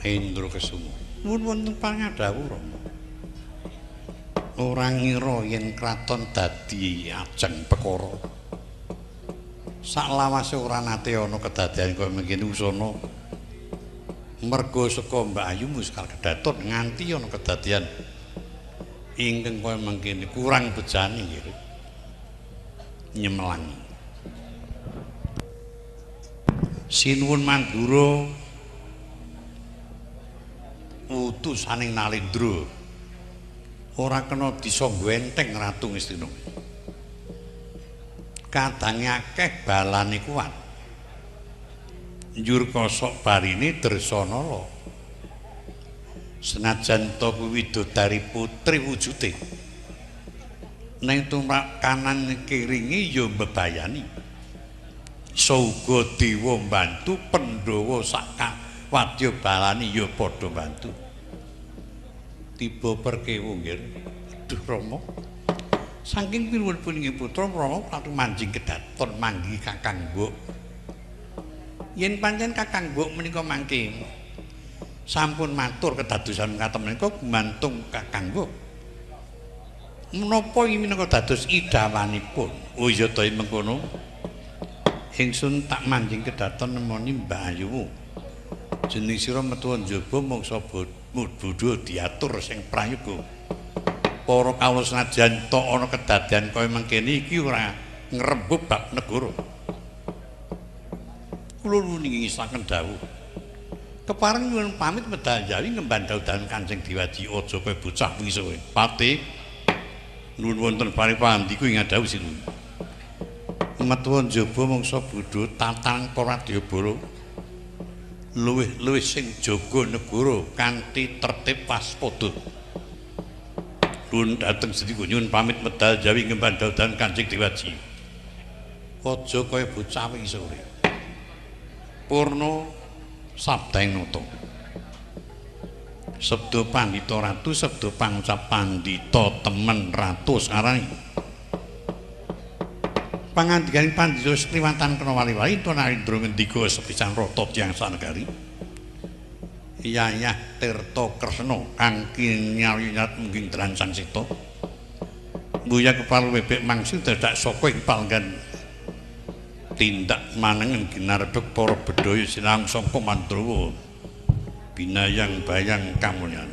Indra Kesuma. Nuwun wonten pangadhawuh Rama. Ora ngira yen kraton dadi ajeng perkara. Saklawase ora nate ana kedadean kaya mengkene usana. Merga saka Mbak Ayu wis kedaton nganti ana kedadean ingkang kaya mengkene kurang bejane nggih. Nyemelangi. Sinuwun Mandura utusaning Nalendra ora kena disangga enteng Ratu Ngastina. Kadange akeh balane kuat. Njur kosok barine Dresanala. Senajan to kuwi widodari putri wujude. Ning tumrap kanan kiringe ya mbebayani. Iso uga dewa mbantu Pandhawa sak wadya balane ya padha mbantu. Tiba perkewu nggih. Aduh Rama. Saking pinuwun puningi putra Rama pratu manjing kedaton manggi Kakang Mbok. Yen pancen Kakang Mbok menika mangke sampun matur kedadosan katem menika gumantung Kakang Mbok. Menapa iki minangka dados idawanipun? Oh iya ta mengkono. Ingsun tak manjing kedaton nemoni Mbak Ayumu. Jeneng sira metu njaba mangsa bodho diatur sing prayoga. Para kawula senajan ta ana kedadean kaya mangkene iki ora ngrembug bab negara. Kula nuwun ngisaken dawuh. Kepareng nyuwun pamit medal Jawi ngemban dawuhan Kanjeng Dewaji aja kaya bocah wingi kowe. Pati nuwun wonten paripandhiku ing dawuh sinuwun. Metu njaba mangsa bodho tatang Pradyabala. Luwih-luwih sing jaga negara kanthi tertib waspada. Nuwun dhateng sedika nyuwun pamit medal Jawi ngemban dawuhan Kanjeng Dewaji. Aja kaya bocah wingi sore. Purna sabdaing nata. Sabda pandhita ratu, sabda pangucap pandhita temen ratu sarani. Pangandikaning pandhita kliwatan kena wali-wali Narendra ngendika sepisan rata tiyang sanegari. Yayah Tirta Kresna kang kinyayat mungging drancang sita. Mbuya kepal bebek mangsi dadak saka ing panggan tindak manengen ginarbek para bedhaya sinang sangka Mandrawa binayang bayang kamulyan.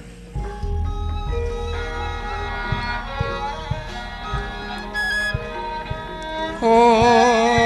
Oh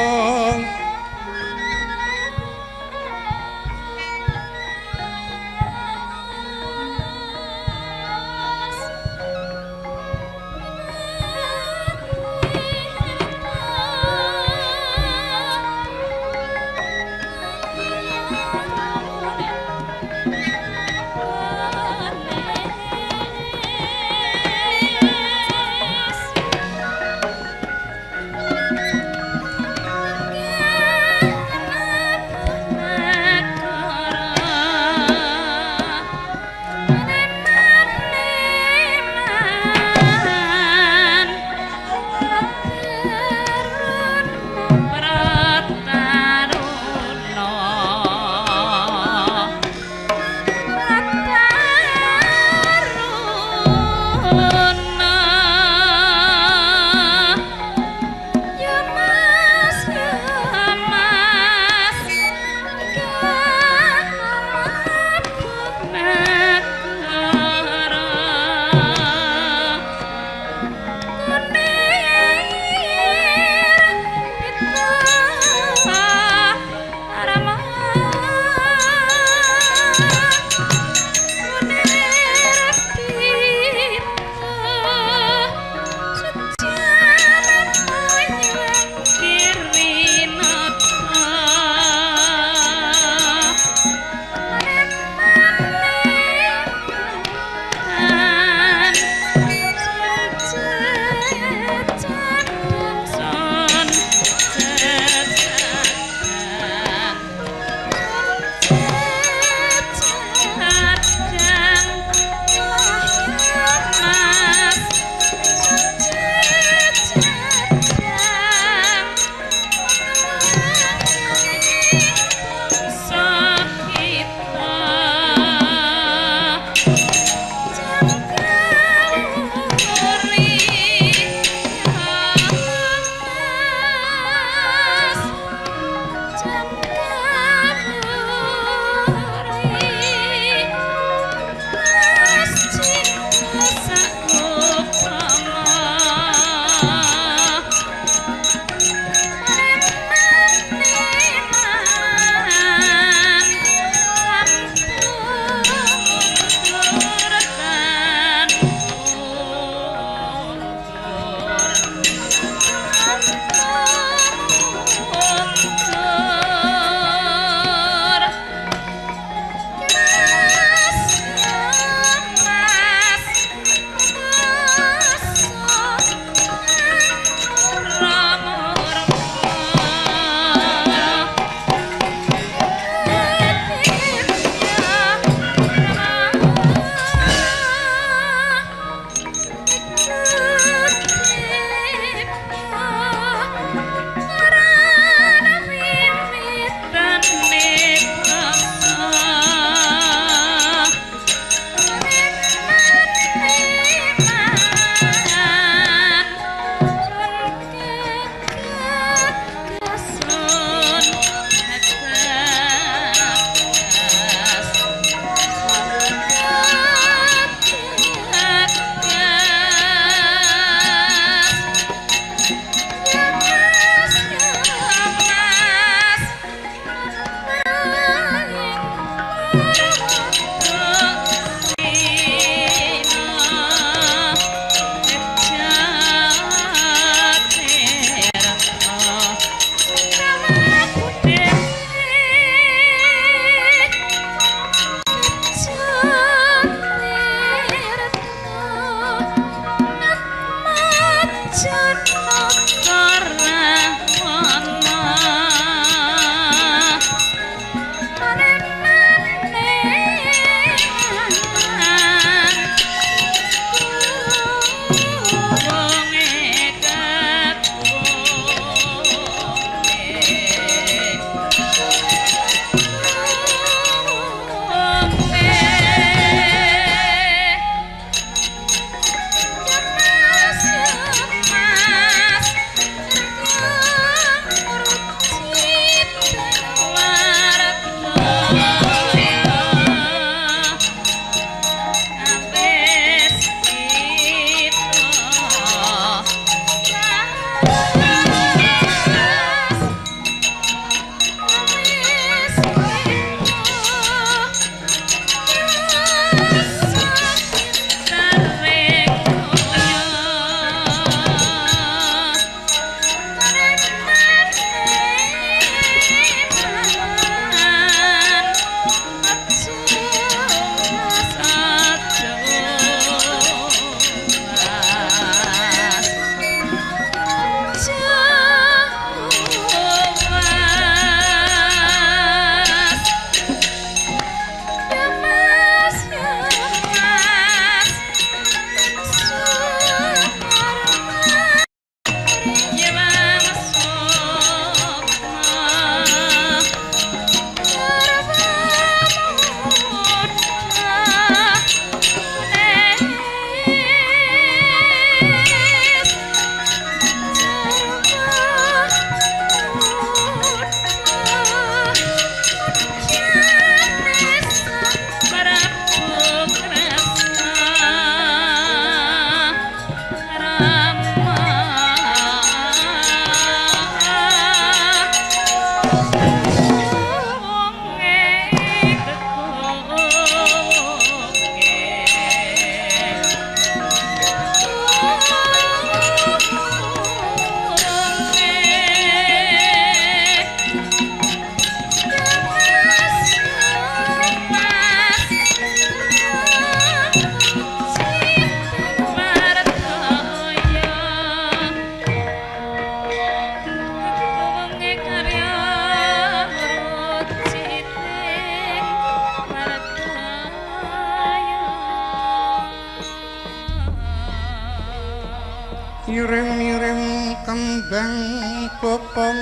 Kembang bopong,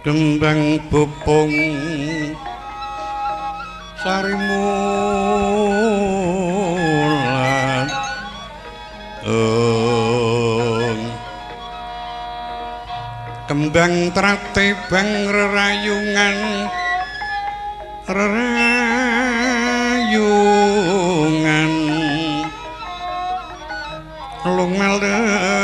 kembang bopong sarimulat. Kembang trate bang rerayungan, rerayungan lumelengkung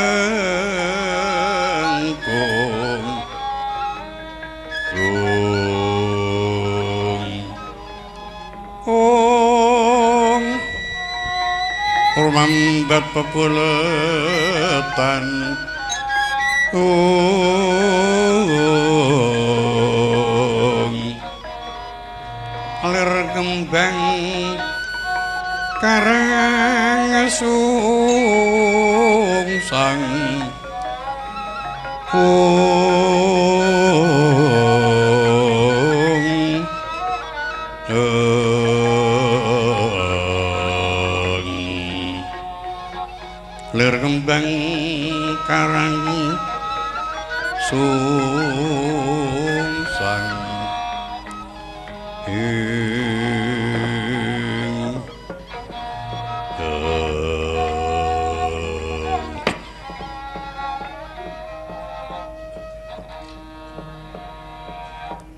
ung rumambat pepuletan ung lir kembang karang sungsang ung lir kembang karang sungsang ing.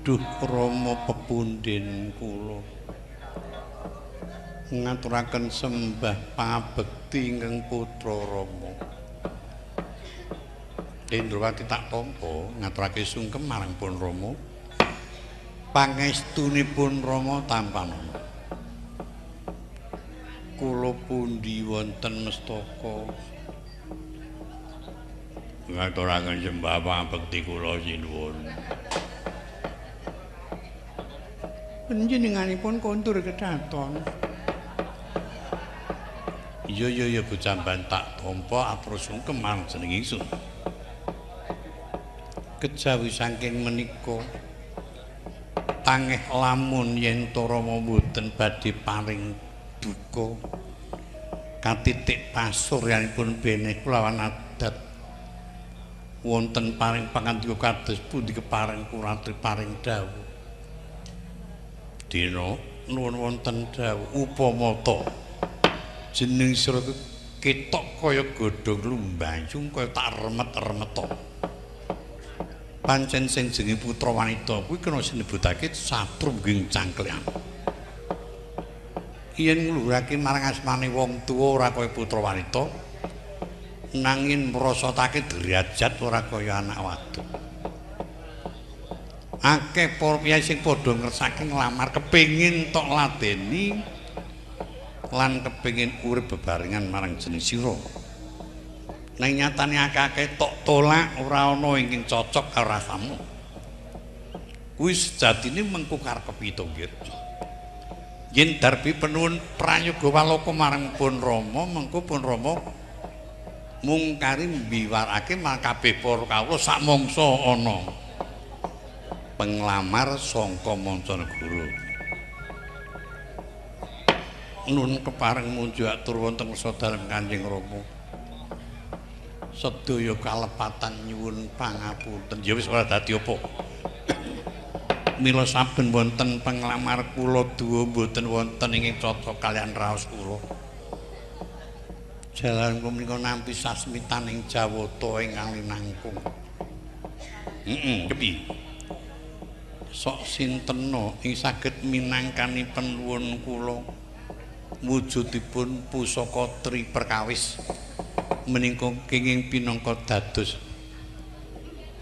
Duh Rama pepundhen kula ngaturaken sembah pangabekti ingkang putra Rama. Indrawati tak tampa ngaturake sungkem marang pun Rama. Pangestunipun Rama tampanana. Kula pundi wonten mestaka ngaturaken sembah pangabekti kula sinuwun. Panjenenganipun kondur kedaton. Iya iya iya bocah tak tampa atur sungkem marang jeneng ingsun. Kejawi saking menika tangeh lamun yen ta Rama mboten badhe paring duka katitik pasuryanipun beneh kulawan adat wonten paring pangandika kados pundi kepareng kuratri paring dawuh. Dina nuwun wonten dawuh upama ta jeneng sira ketok kaya godhong lumbayung kaya tak remet-remeta. Pancen sing jenenge putra wanita kuwi kena sinebutake satrumbing cangklian. Yen ngluhurake marang asmane wong tuwa ora kaya putra wanita, nanging mrosotake derajat ora kaya anak wadon. Akeh para piyai sing padha ngersake nglamar kepengin tok ladeni lan kepengin urip bebarengan marang jeneng sira. Nang nyatane akeh-akeh tok tolak ora ana ingkang cocok karo rasamu. Kuwi sejatine mengko karep to nggih. Yen darbi penuwun prayoga waloka marang pun Rama, mengko pun Rama mungkari mbiwarake marang kabeh para kawula sak mangsa ana penglamar sangka mancanegara. Nun kepareng muju atur wonten kersa dalem Kanjeng Rama. Sedaya kalepatan nyuwun pangapunten. Ya wis ora dadi apa. Mila saben wonten penglamar kula duwa mboten wonten ingkang cocok kalian raos kula. Jalan kula menika nampi sasmitaning Jawata ingkang linangkung. Kepiye? Sok sintena ing saged minangkani penuwun kula wujudipun pusaka tri perkawis menika kenging pinangka dados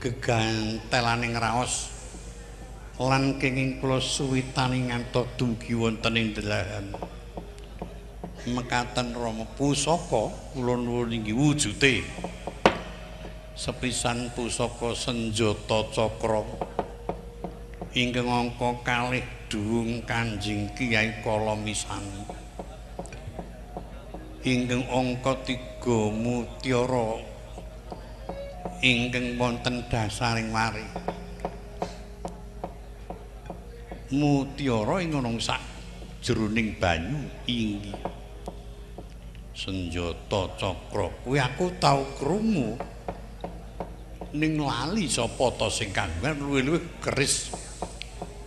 gegantelaning raos lan kenging kula suwitani ngantos dumugi wonten ing delahan. Mekaten Rama pusaka kula nuwun inggih wujute sepisan pusaka senjata cakra ingkang angka kalih dhuwung Kanjeng Kyai Kalamisani ingkang angka 3 mutiara ingkang wonten dasaring wari. Mutiara ing ana sak jroning banyu inggih. Senjata cakra kuwi aku tau krungu ning lali sapa ta sing kagungan luwih-luwih keris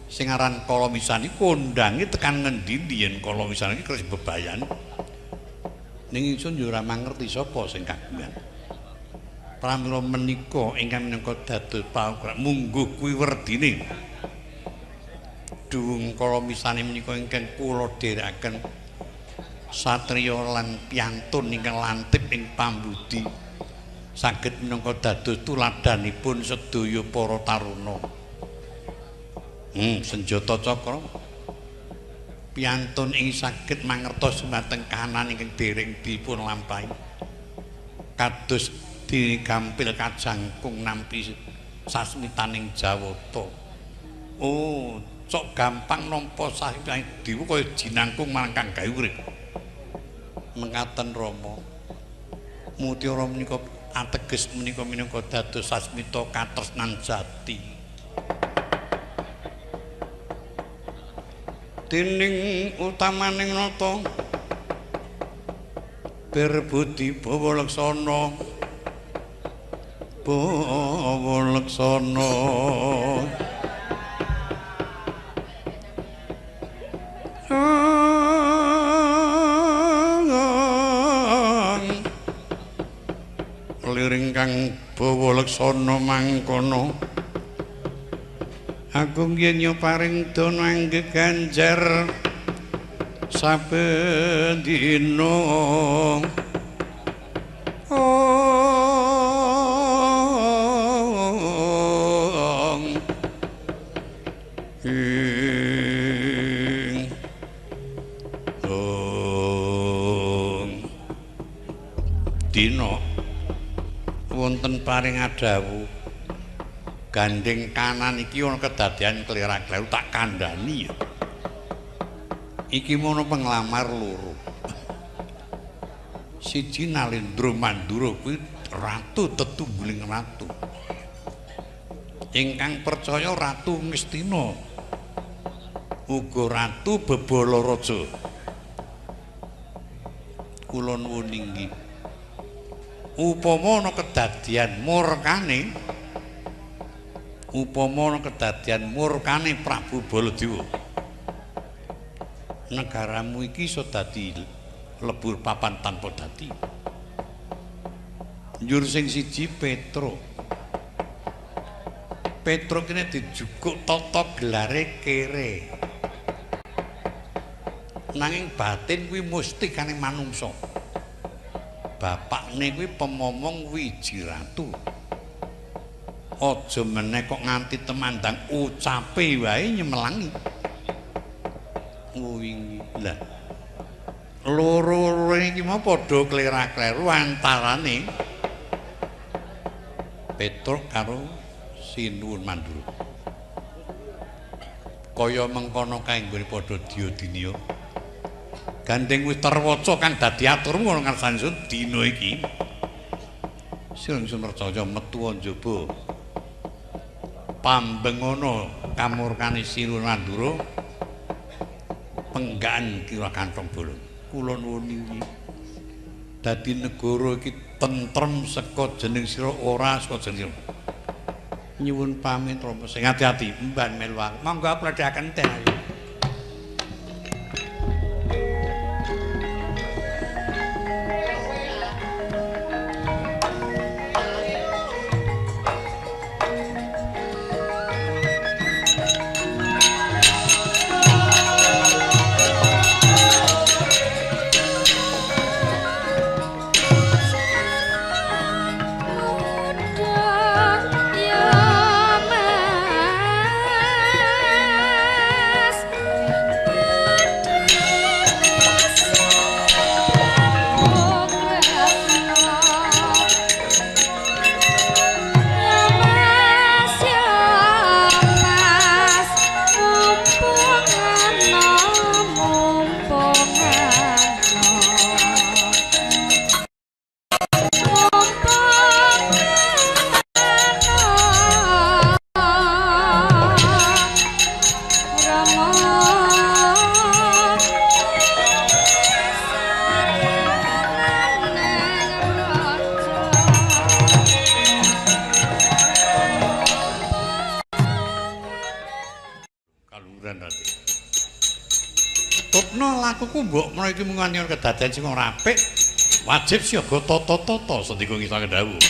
sing aran Kalamisan iki kondange tekan ngendi yen Kalamisan iki keris bebayan. Ning ingsun yo ora mangerti sapa sing kagungan. Pramila menika ingkang minangka dados paugeran mungguh kuwi werdine. Duwung Kalamisane menika ingkang kula dherekaken satriya lan piantun ingkang lantip ing pambudi saged minangka dados tuladhanipun sedaya para taruna. Senjata cakra piantun ing saged mangertos dumateng kahanan ingkang dereng dipun lampahi. Kados dene gampil kajangkung nampi sasmitaning Jawata. Oh, cok gampang nampa sasmitaning dewa kaya jinangkung marang kang gawe urip. Mekaten Rama. Mutiara menika ateges menika minangka dados sasmita katresnan jati. Dening utamaning nata berbudi bawa laksana bawa laksana liring kang bawa laksana mangkono agung yen paring dono angge ganjar saben dina. Ing ong dina wonten paring adawu gandeng kanan iki ana kedadean klerak-kleru tak kandhani. Iki mono penglamar loro. Siji Nalendra Mandura kuwi ratu tetungguling ratu. Ingkang percaya Ratu Ngastina uga Ratu Bebala Raja. Kula nuwun inggih. Upama ana kedadian murkane upama ana kedadian murkane Prabu Baladewa, negaramu iki iso dadi lebur papan tanpa dadi. Njur sing siji Petruk. Petruk kene dijukuk tata gelare kere. Nanging batin kuwi mustikane manungsa. Bapakne kuwi pemomong Wiji Ratu. Aja meneh kok nganti temandang ucape wae nyemelangi. Wingi. Lah loro-loro iki mau padha klerak-kleru antarane Petruk karo Sinuwun Mandura. Kaya mengkono kae nggone padha diya-diniya. Gandeng wis terwaca kang dadi aturmu ana ngarsane sun dina iki. Sira ingsun percaya metu njaba. Pambengono kamurkane Sinuwun Mandura penggakan kira kantong bolong. Kula nuwun inggih. Dadi negara iki tentrem saka jeneng sira ora saka jeneng sira. Nyuwun pamit Rama sing ati-ati mban melu aku. Monggo pledhaken teh. Ya Mas. Rati. Tupna lakuku mbok menawa iki mung nganti kedadean sing ora apik, wajib siaga tata-tata sendika ngisake dawuh.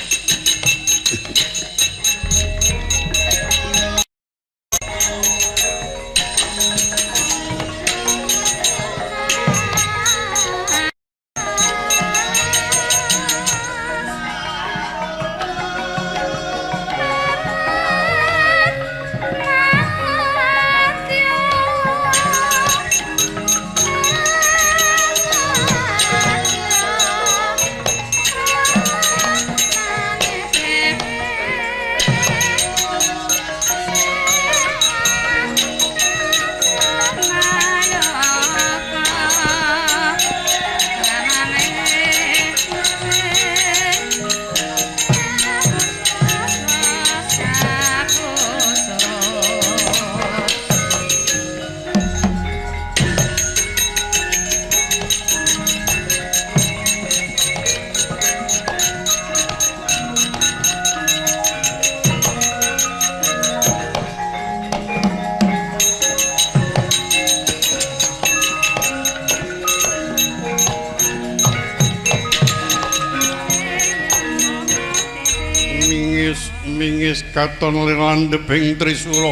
Mingis katon landheping trisula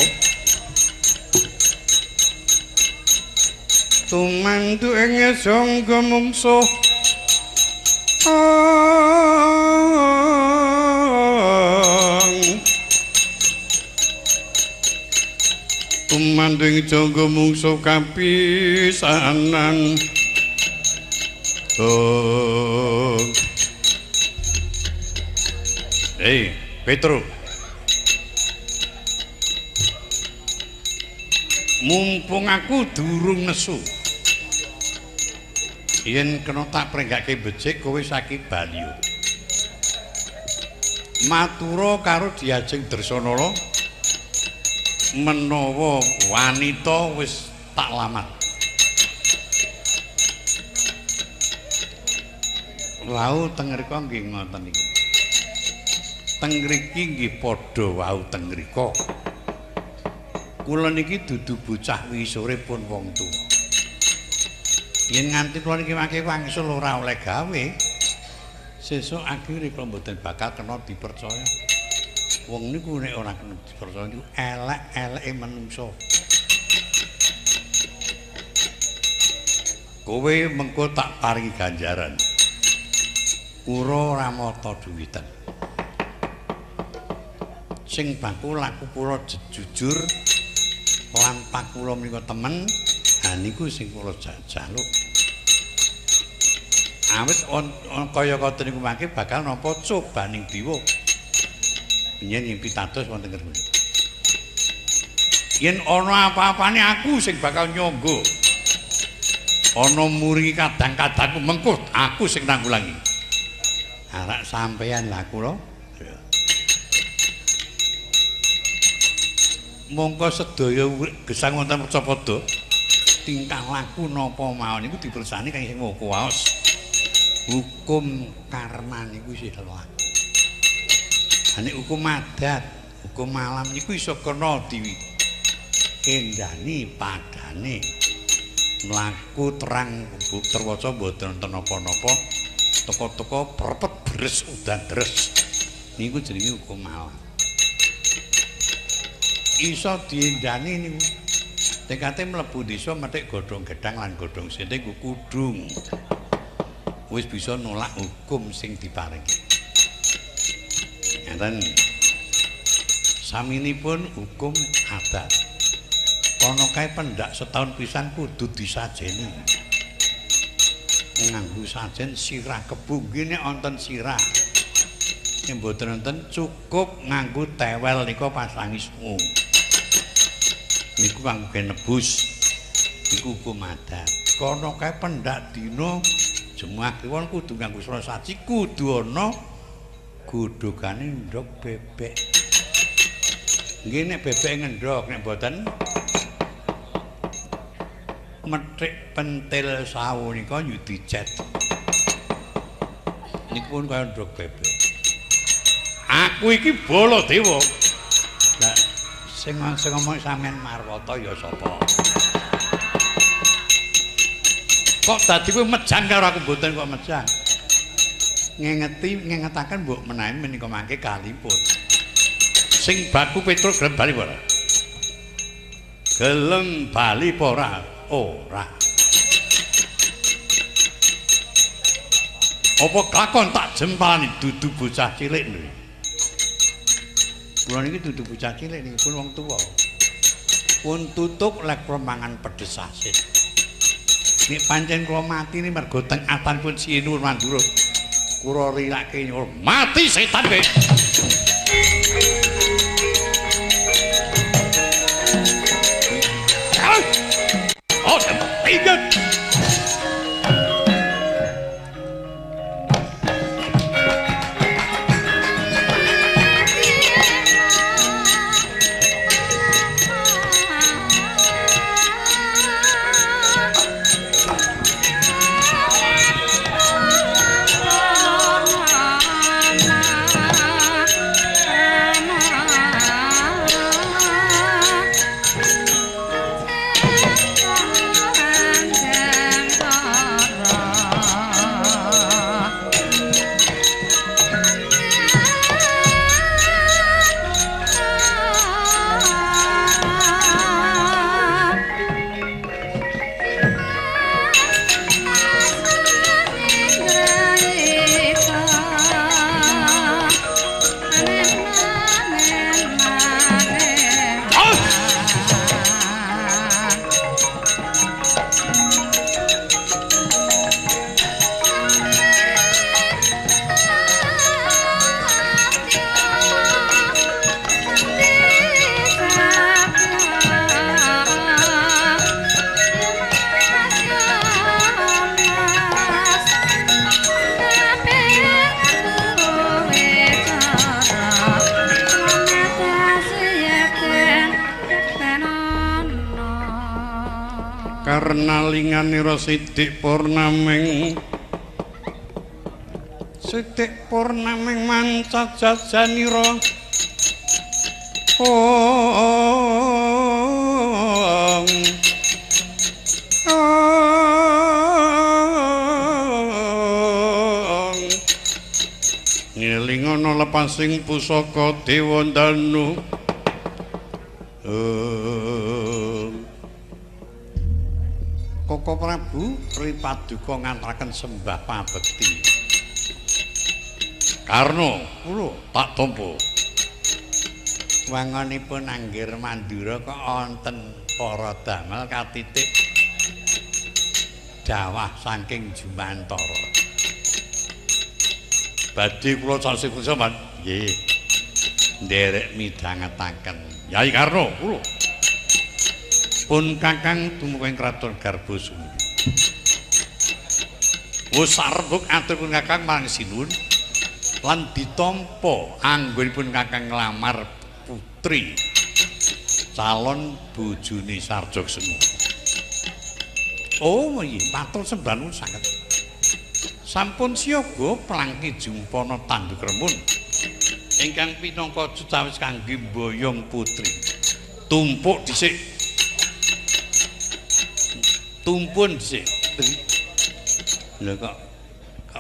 tumandu ing jangga mungsuh tumandu ing jangga mungsuh kapisanan. Oh. Hei, Petro. Mumpung aku durung nesu. Yen kena tak prenggake becik kowe saiki bali. Matura karo Diajeng Dresanala menawa wanita wis tak lamar. Wau teng mriku nggih ngoten niku. Teng mriki nggih padha wau teng mriko. Kula niki dudu bocah wisure pun wong tuwa. Yen nganti kula niki mangke wangsul ora oleh gawe, sesuk akhire kula mboten bakal kena dipercaya. Wong niku nek ora kena dipercaya niku elek-eleke menungso. Kowe mengko tak paringi ganjaran. Kura ora mata duwitan. Sing baku laku kula jujur lampah kula menika temen, ha niku sing kula jaluk. Awit kaya ngoten niku mangke bakal nampa cobaning dewa. Yen ing pitados wonten ngerti. Yen ana apa-apane aku sing bakal nyangga. Ana muringi kadang-kadangku mengko aku sing nanggulangi. Arak sampeyan lah kula. Mongko sedaya gesang wonten Percapada tingkah laku napa mawon niku dipersani kang sing kuwaos. Hukum karma niku isih laku. Nek hukum adat, hukum alam niku iso kena diendani padane. Mlaku terang terwaca mboten wonten napa-napa, teka-teka prepet bres udan deres. Niku jenenge hukum alam. Iso diendani niku. Tekate mlebu desa methik godhong gedhang lan godhong sente nggo kudung. Wis bisa nolak hukum sing diparingi. Ngaten. Saminipun hukum adat. Kono kae pendak setahun pisan kudu disajeni. Nganggo sajen sirah kebo nggih nek wonten sirah. Nek mboten wonten cukup nganggo tewel nika pasangi sungu. Niku kanggo nebus. Niku hukum adat. Kono kae pendak dina Jemuah Kliwon kudu nganggo saji kudu ana godhogane ndhog bebek. Nggih nek bebek ngendhog nek mboten methik pentil sawu nika yo dicet. Niku pun kaya ndhog bebek. Aku iki Baladewa. Lah Sing ngomong sampean Marwata ya sapa? Kok dadi kowe mejang karo aku? Mboten kok mejang. Ngengeti ngengetaken mbok menawi menika mangke kaliput. Sing baku Petruk gelem bali apa ora? Gelem bali apa ora? Ora. Apa kelakon tak jempalani dudu bocah cilik lho. Kula niki dudu bocah cilik niki pun wong tuwa. Pun tutuk lek kula mangan pedes asin. Nek pancen kula mati niki mergo teng atanipun Sinuwun Mandura. Kula rilake nyuwun mati setan kowe. Oh, ingat. Karnalinganira Sidik Purnaming Sidik Purnaming manca jajanira ong ong ngelingono lepasing pusaka Dewa Danu. Koko Prabu Ripaduka ngantaraken sembah pabekti. Karna kula tak tampa. Wangunipun Anggir Mandura kok wonten para damel katitik dawah saking Jumantara. Badhe kula sasi kula nggih. Nderek midhangetaken. Yai Karna kula pun kakang tumuka ing kraton Garbasumbi. Wis sarembug aturipun kakang marang Sinuwun lan ditampa anggonipun kakang nglamar putri calon bojone Sarjaksena. Oh iya, matur sembah nuwun sanget. Sampun siaga plangki jumpana tanduk remun ingkang pinangka cecawis kangge mboyong putri. Tumpuk dhisik. Tumpun sih. Lho kok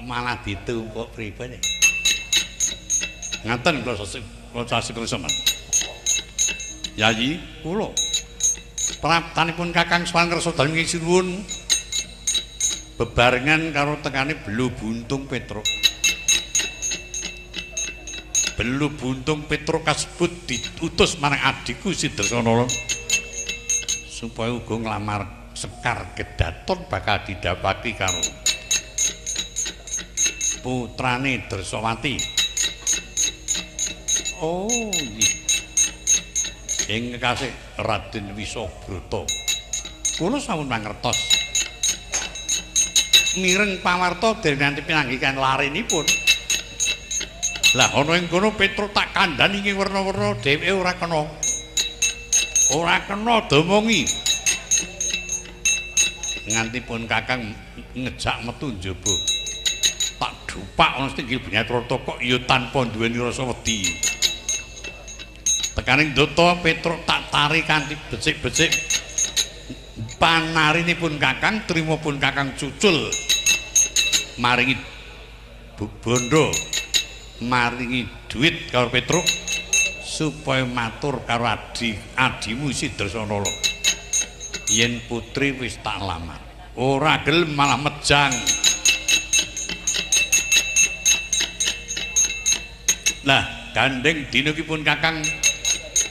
malah ditumpuk pripun? Ngaten kula sasi kula. Yayi kula praptanipun Kakang Sowan Kersa dalem ing Sinuwun bebarengan karo tekane Belu Buntung Petruk. Belu Buntung Petruk kasebut diutus marang adhiku Sidresana supaya uga nglamar Sekar Kedaton bakal didapati karo putrane Dresawati. Oh nggih. Ing kasih Raden Wisabrata. Kula sampun mangertos. Mireng pawarta dereng nanti pinanggihan larenipun. Lah ana ing kono Petruk tak kandhani ing werna-werna dheweke ora kena. Ora kena domongi. Nganti pun kakang ngejak metu njaba. Tak dupak ana sing Banyatrata kok ya tanpa duweni rasa wedi. Tekan Tekaning ndata Petruk tak tari kanthi becik-becik. Panarinipun Kakang trima pun Kakang cucul maringi bondo, maringi duit karo Petruk supaya matur karo adimu Sidresanala. Yen putri wis tak lamar, ora gelem malah mejang. Lah gandeng dina iki pun Kakang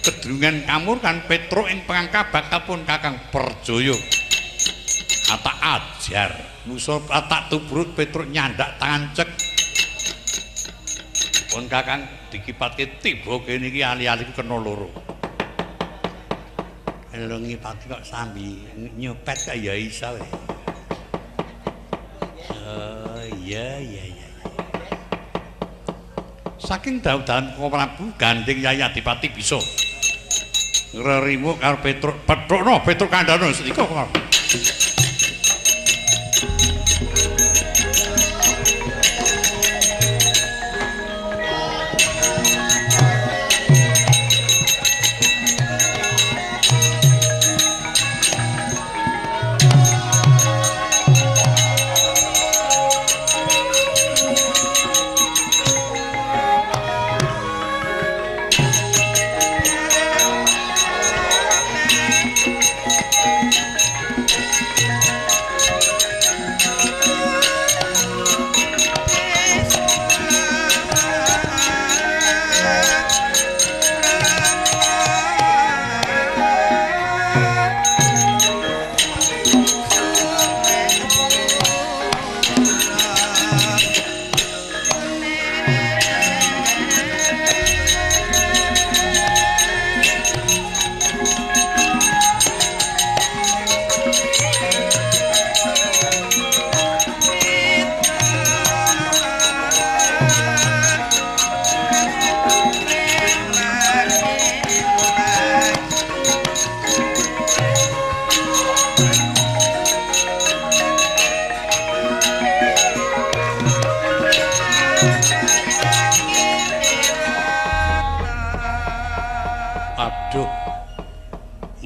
kedrungan kamurkan Petruk ing pangangka bakal pun Kakang percaya. Atak ajar musa atak tubruk Petruk nyandak tangan cek. Pun Kakang dikipatke tiba kene iki ali-ali kena loro. Lho ngipati kok sambi nyopet kok ya iso. Oh iya iya iya. Saking dawuh-dawuhan Prabu gandeng Yayi Adipati bisa ngrerimu karo Petruk. Petrukno Petruk kandhane sendika kok.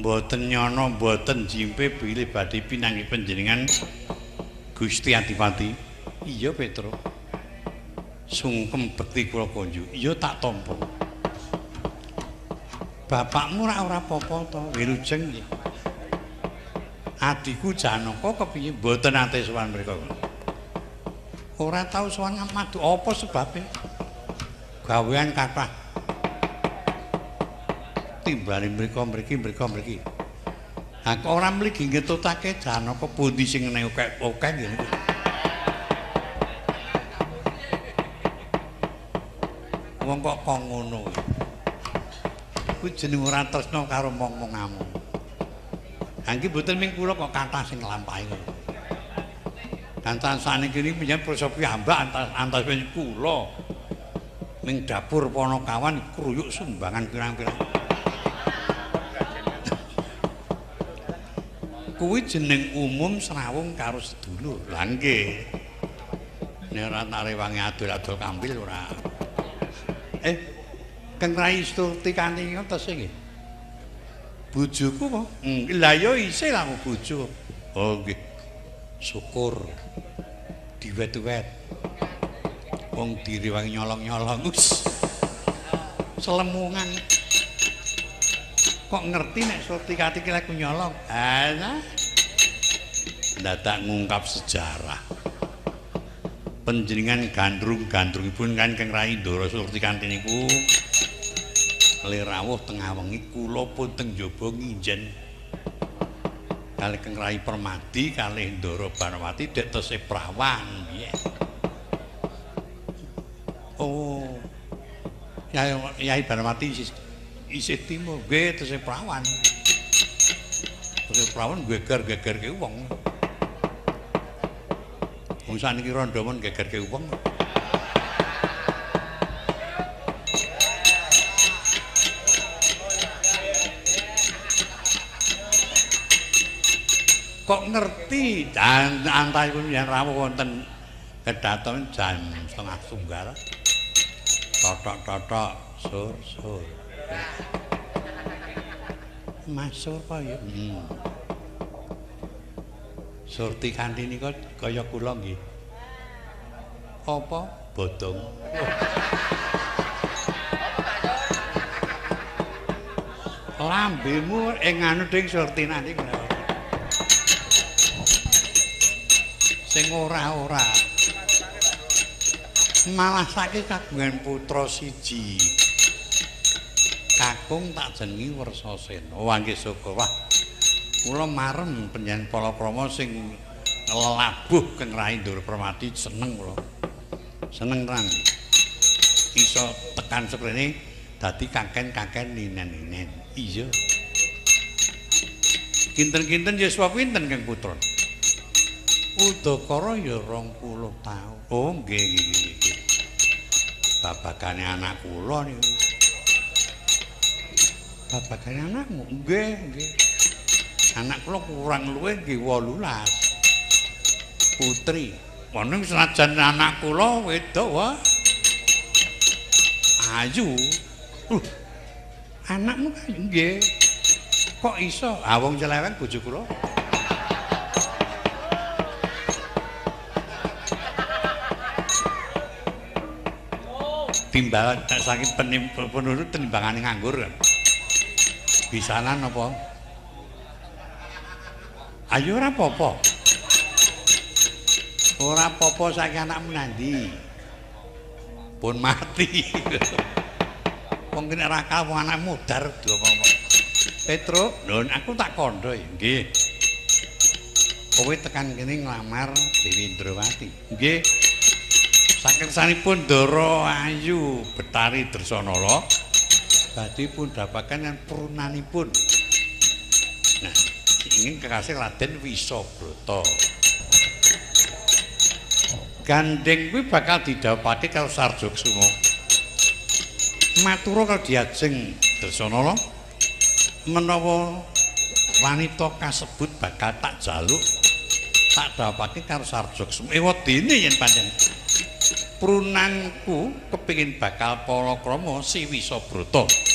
Mboten nyono mboten jimpe bilih badhe pinanggih panjenengan Gusti Adipati. Iya Petruk. Sungkem bekti kula konjuk. Iya tak tampa. Bapakmu ora ora apa-apa to, wilujeng nggih. Adhiku Janaka kepiye mboten nate sowan mriku. Ora tau sowan madu apa sebabe? Gawean kathah. Timbane mriko mriki mriko mriki. Aku ora mligi ngetutake Janaka pundi sing ngene akeh nggih niku. Wong kok kok ngono. Kuwi jeneng ora tresna karo mong-mongamu. Ha iki mboten ming kula kok kathah sing nglampahi ngono. Kancan saniki niki panjenengan prisa piyambak antas kula. Ning dapur Ponokawan kruyuk sumbangan pirang-pirang. Kuwi jeneng umum srawung karo sedulur. Lah nggih. Nek ora tak rewangi adol-adol kambil ora. Kang Rai Surti kanthi tesih nggih. Bojoku apa? Lah ya isih lah bojo. Oh nggih. Syukur. Diwet-wet. Wong direwangi nyolong-nyolong. Selemungan. Kok ngerti nek Surti Kati ki lek nyolong? Alah. Dadak ngungkap sejarah. Panjenengan gandrung-gandrungipun kan Kang Rai Ndara Surti Kanthi niku le rawuh tengah wengi kula pun teng njaba nginjen. Kalih Kang Rai Permadi kalih Ndara Banawati dek tesih prawan biyen. Oh. Yai Banawati isih timur nggih tesih prawan. Tesih prawan geger-gegerke wong. Wong sakniki rondo mon gegerke wong. Kok ngerti antaripun yen rawuh wonten kedaton jam 2:30. Totok-totok sur-sur. Mas Surpa ya. Surti kanthi nika kaya kula nggih. Apa bodong? Lambemu ing anu ding Surti nanti sing ora-ora. Malah saiki kagungan putra siji. Kakung tak jenengi Warsasena. Wah nggih syukur. Wah. Kula marem panjenengan palakrama sing nglabuh keng Rai Ndoro Permati seneng kula. Seneng tenan. Iso tekan seprene dadi kaken-kaken ninen-ninen. Iya. Kinten-kinten yuswa pinten Kang Putra? Udakara ya 20 taun. Oh nggih nggih. Babagane anak kula niku. Babagane anakmu? Nggih, nggih. Anak kula kurang luwih nggih 18. Putri. Wonten senajan anak kula wedok wah. Ayu. Anakmu ayu nggih. Kok iso? Ah wong celeweng bojo kula. Timbangan saking penurut timbangane nganggur. Bisanan apa? Ayo ora apa-apa. Ora apa-apa saiki anakmu nandi. Pun mati. Wong kene ora kalah wong anakmu modar apa-apa. Petruk, lho aku tak kandha nggih. Kowe tekan kene nglamar Dewi Indrawati. Nggih. Saking sanipun Ndara Ayu Betari Dresanala badhe pun dhapaken lan prunanipun. Nah, ingin kekasih Raden Wisabrata. Gandeng kuwi bakal didhawuhake karo Sarjaksuma. Matura karo diajeng Dresanala menawa wanita kasebut bakal tak jaluk tak dhawuhake karo Sarjaksuma. Ewadene yen pancen prunanku kepingin bakal palakrama si Wisabrata.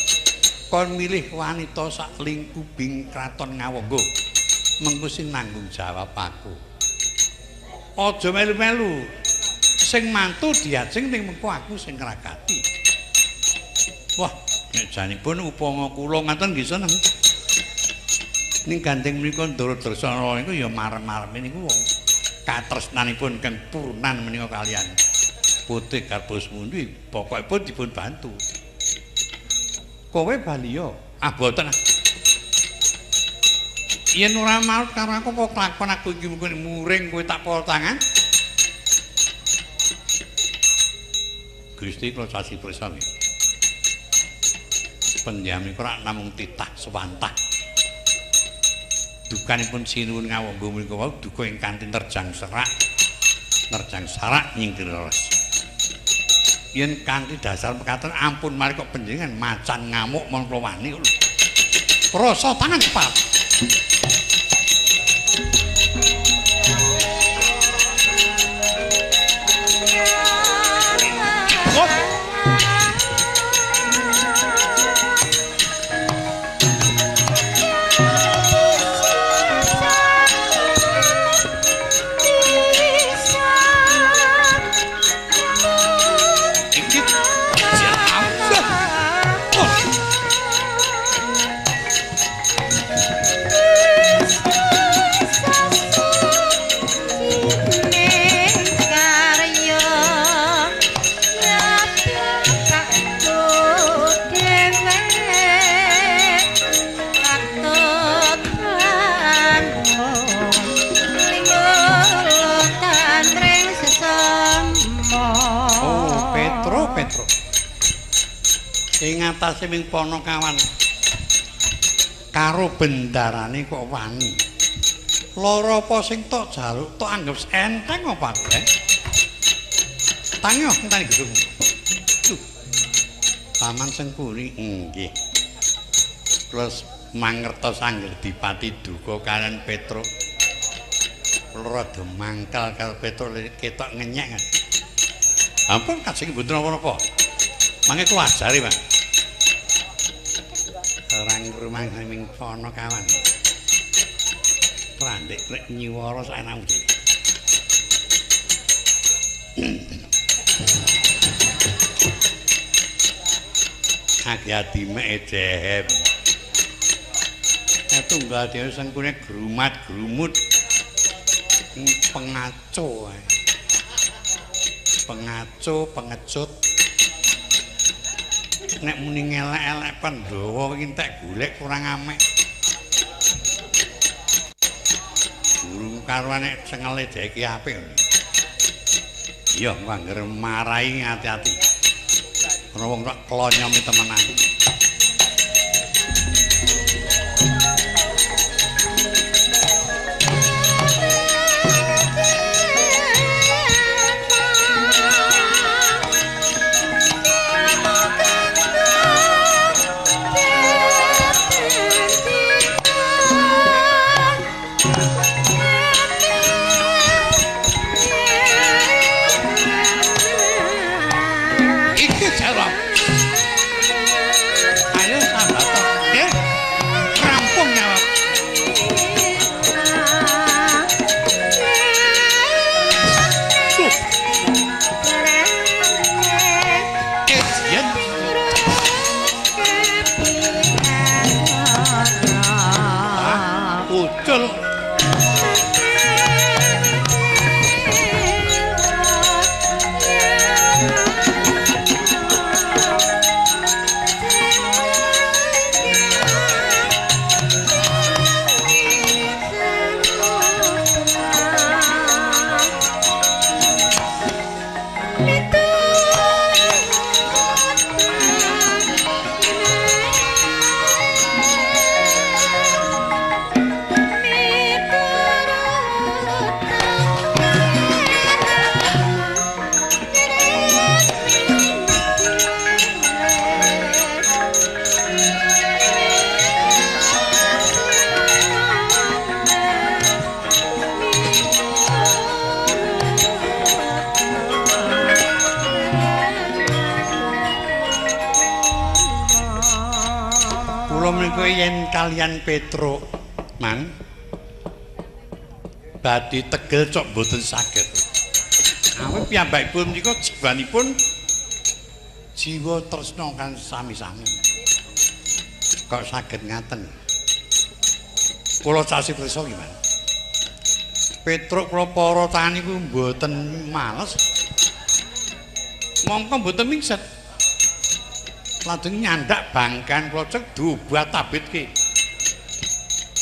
Kon milih wanita sak lingkubing kraton Ngawangga. Mengko sing nanggung jawab aku. Aja melu-melu. Sing mantu diajeng ning mengko aku sing ngrakati. Wah, nek janipun upama kula ngaten nggih seneng. Ning gandeng menika Ndara Dresanala niku ya marem-mareme niku wong katresnanipun kang purnan menika kalian Putih Garbosmundi pokokipun dipun bantu. Kowe baliya? Ah boten. Yen ora maut karo aku apa kelakon aku iki mungkin muring kowe tak pol tangan. Gusti kula sasi prisa nggih. Panjenengan menika rak namung titah sewantah. Dukanipun sinuwun Ngawangga menika wau duka ingkang nerjang serak. Nerjang sarak nyingkir leres. Yen kanthi dasar mekaten ampun mari kok panjenengan macan ngamuk mon kula wani lho. Rasa tangan kepal. Ing atase ming Panakawan karo bendarane kok wani. Lara apa sing tok jaluk tok anggep enteng apa aku, eh? Tangi enteni gedung. Paman Sengkuni nggih. Kula mangertos angger dipati duka kalian Petruk. Kula rada mangkel karo Petruk ketok ngenyek. Ampun kajeng mboten napa-napa. Mangke kula ajari, Pak. Orang rumah ming pono kawan. Prandik rek nyiwara saenakmu dhewe. Ati-ati mek ejem. Tunggal dhewe sengkune grumat-grumut. Pengaco ae. Pengaco, pengecut. Nek muni ngelek-elek Pandhawa iki entek golek kurang amek. Burung karuan nek cengele dhek iki apik. Iya, angger marahi ati-ati. Ana wong tak klonyomi temenan. Yen kalian Petruk mang badhe tegel cok mboten saged. Awit piyambakipun menika jiwanipun jiwa tresna kan sami-sami. Kok saged ngaten? Kula sasi prisa gimana? Petruk kula para tani niku mboten males. Mongko mboten mingset. Lajeng nyandak bangkan kula cek diobah tabitke.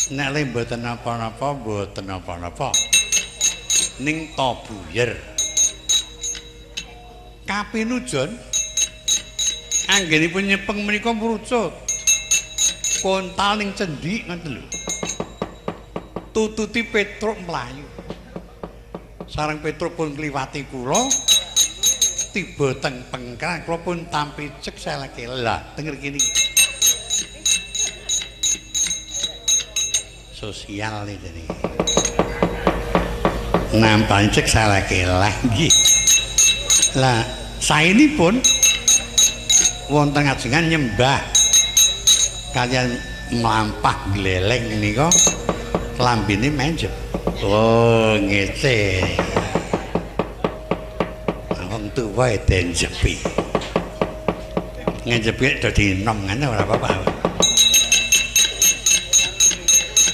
Nek le mboten napa-napa, mboten napa-napa. Ning to buyer. Kapinujon anggenipun nyepeng menika mrucut. Kontal ning cendhik ngoten lho. Tututi Petruk mlayu. Sareng Petruk pun kliwati kula. Tiba teng pengkran kula pun tampi cek seleke. Lah teng mriki niki sosial iki jenenge. Nampani cek seleke lah nggih. Lah saenipun wonten ajengan nyembah kalian mlampah gleleng nika lambene menjep. Oh ngece. Tuwa denjepi. Ngenjepi dadi enom ngene ora apa-apa.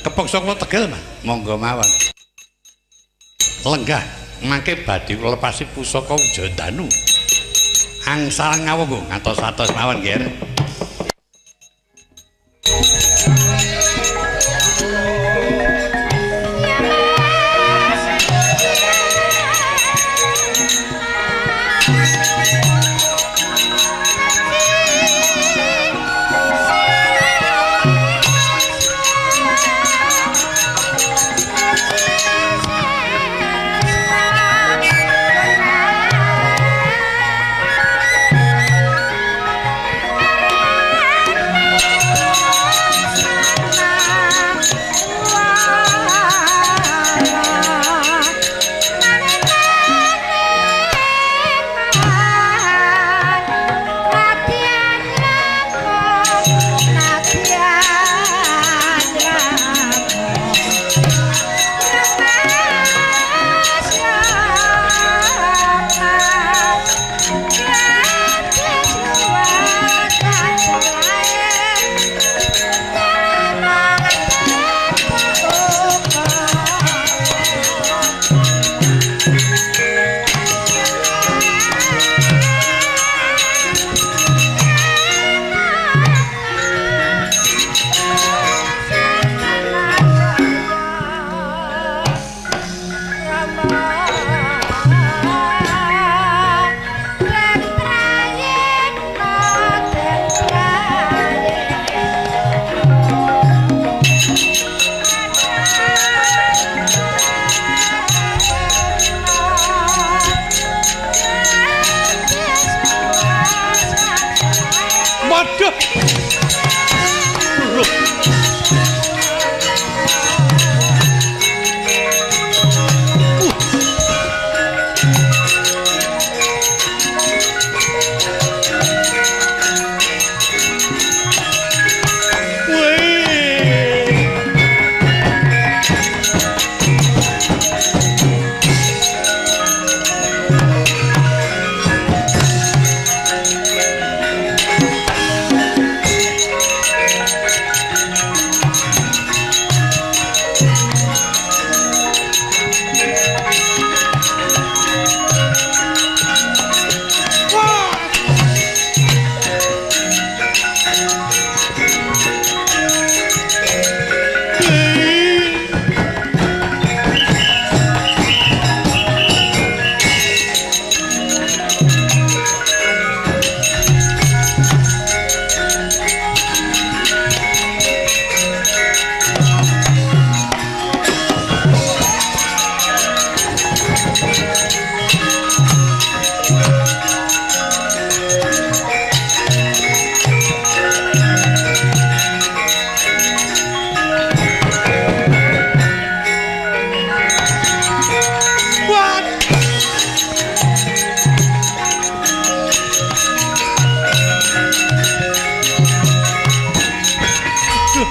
Kepeksa kula tegel, Mas. Monggo mawon. Lenggah mangke badhe kula lepasi pusaka Wijayadanu. Angsal ngawung ngatos-atos mawon, Ger.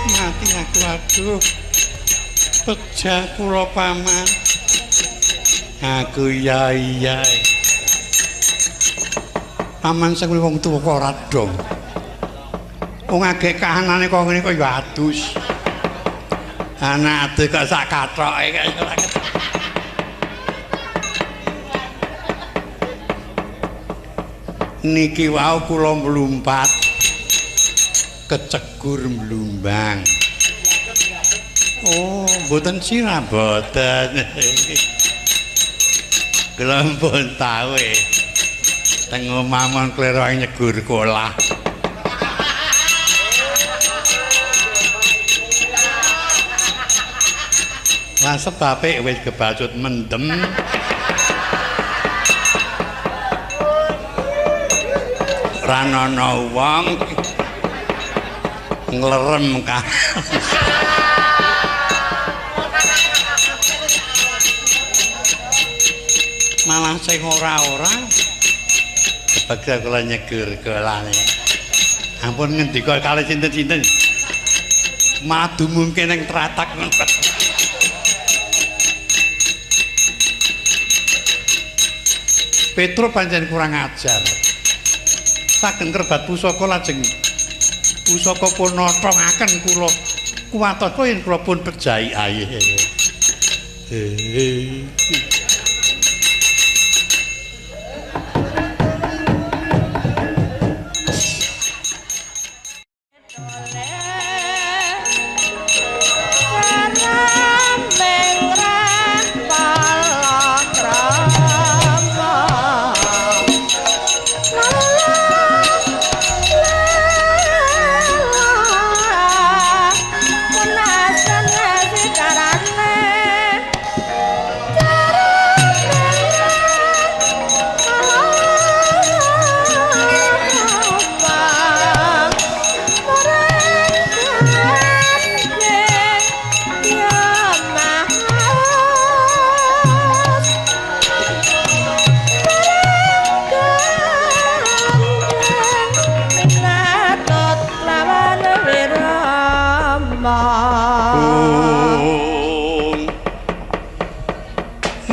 Mati aku aduh. Pejah kula paman. Aku ya iya. Paman sing wong tuwa kok ora dong. Wong agek kahanane kok ngene kok ya adus. Anak adus kok sak kathoke kok ora. Niki wau kula mlumpat kecegur mlumbang. Oh, mboten sirah mboten. Kula pun tahu. Teng omah mon klero nyegur kolah. Lah sebabe wis kebacut mendem. Ranono wong nglerem ka. Malah sing ora-ora kepeksa kula nyegur kolane. Ampun ngendika kalih sinten-sinten. Madu mungkin ning tratak ngono. Petro pancen kurang ajar. Saking kerbat pusaka lajeng pusaka pun nothongaken kula kuwatos yen kula pun pejahi aye.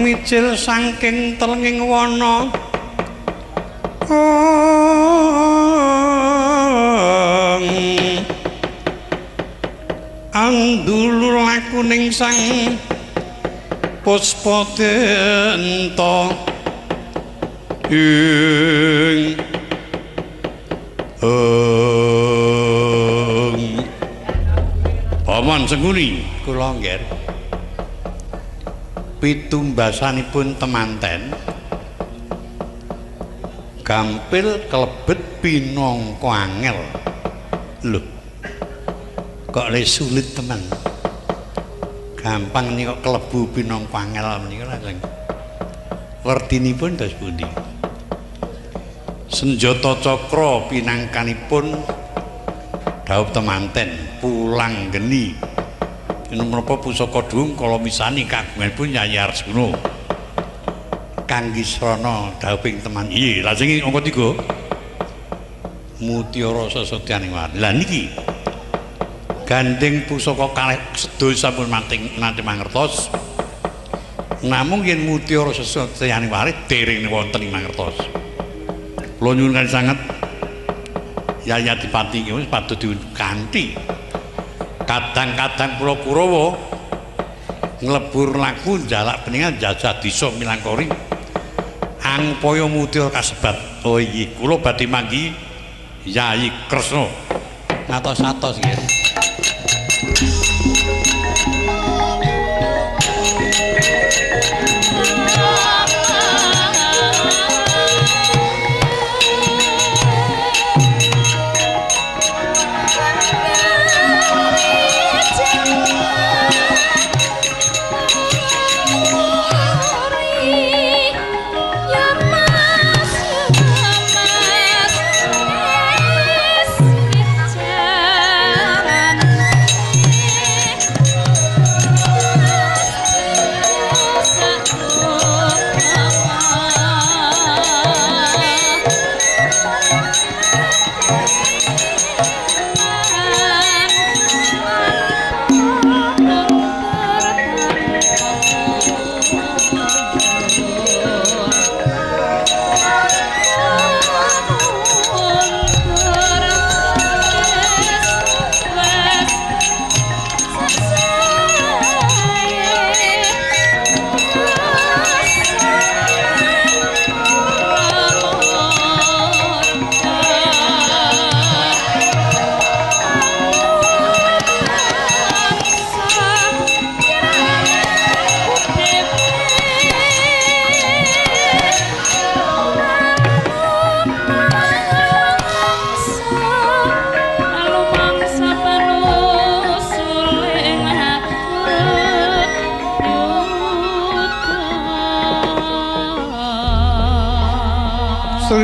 Mijil saking telenging wana andulur lakuning sang puspa denta ing Paman Sengkuni kula nggih pitumbasanipun temanten gampil kelebet pinangka angel. Lho kok le sulit temen. Gampang nika kelebu pinangka angel menika lajeng werdinipun dos pundi? Senjata cakra pinangkanipun dhaup temanten pulang geni. Menapa pusaka dhuwung kala misani kagunganipun Yayi Arjuna. Kangge srana dhawuhing teman. Iya, lajeng angka 3. Mutiara sesotyaning warni. Lah niki gandeng pusaka kalih sedaya sampun nate mangertos. Namung yen mutiara sesotyaning warni dereng wonten ing mangertos. Kula nyuwun kanthi sanget Yayi Adipati iki wis patut dikanthi. Kadang-kadang kula Kurawa nglebur laku njalak beningan jajah desa Milangkori angpaya mutiara kasebat. Oh iya, kula badhe manggi Yayi Kresna ngatos-atos nggih. Ya mas,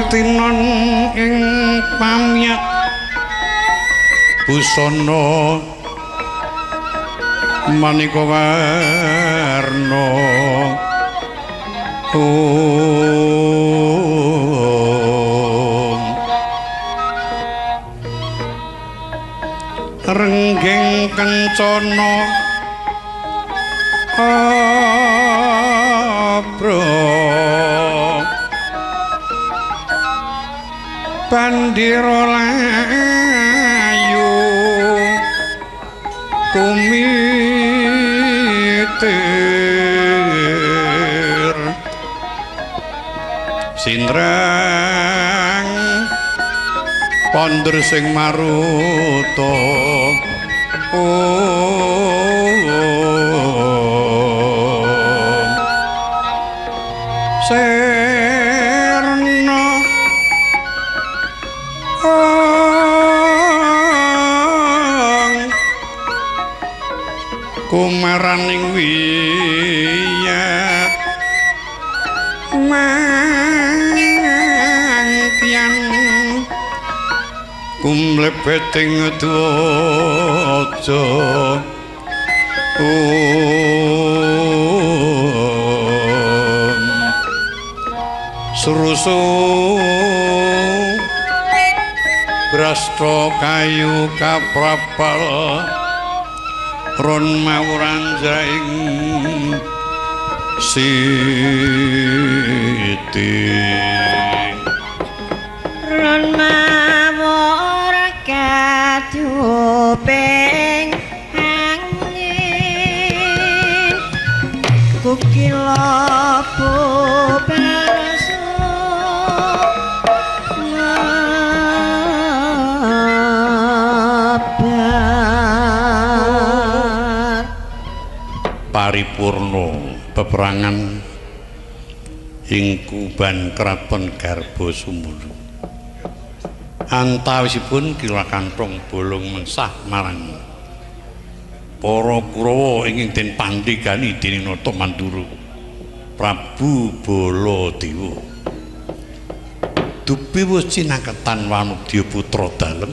Tinon ing pamyak busana maneka warna. Renggeng kencana abra bandira layu kumitir sindrang ponder sing maruta. Serna kumaraning wiyat mangtian kumlebeting dwaja. Surusu brasta kayu kaprapal ron mawuran jaing siti ron mawur kaduping angin kukila bubarasu paripurna peperangan ing Kuban Kraton Garba Sumulu. Antawisipun Kila Kanthong Bolong mengsah marang para Kurawa ingkang den pandhegani dening Nata Mandura Prabu Baladewa. Dupi wis cinaketan wanudya putra dalem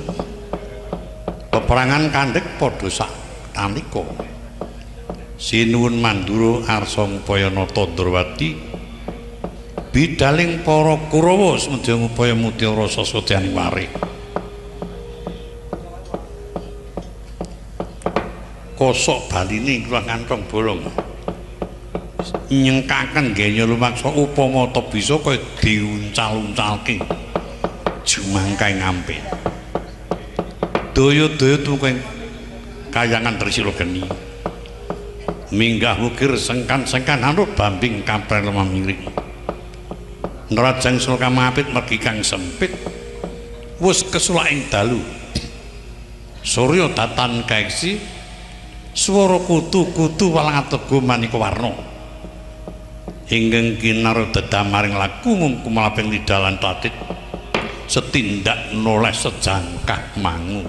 peperangan kandhek padha sak tanika. Sinuwun Mandura arsa ngupaya nata Ndrawati bidaling para Kurawa sumedya ngupaya mutiara sasatyaning warih. Kosok baline Kula Kanthong Bolong nyengkaken genya lumaksa upama ta bisa kaya diuncal-uncalke jumangkae ngampil. Daya-daya tumeka ing kayangan Trisila Geni. Minggah wukir sengkan-sengkan anut bambing kampren lemah miring. Nerajang sloka mapit mergi kang sempit wus kesulak ing dalu. Surya datan kaeksi swara kutu-kutu walang atega maneka warna. Ingkang kinara dedamaring laku mung kumalaping lidah lan tatit setindak noleh sejangkah mangu.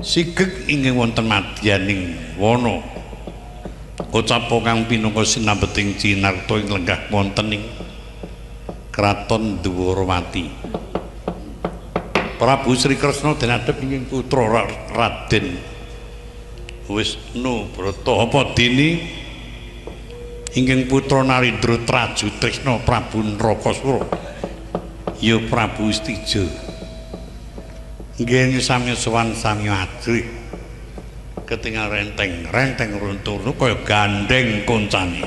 Sigeg ingkang wonten madyaning wana ucapa kang pinangka sinambeting cinarta ing lenggah wonten ing Kraton Dwarawati. Prabu Sri Kresna den adhep ing putra Raden Wisnu Brata apa dene ingkang putra Narendra Traju Tresna Prabu Narakasura ya Prabu Istija. Nggih sami sowan sami ajrih ketingal renteng-renteng runtuh kaya gandeng koncane.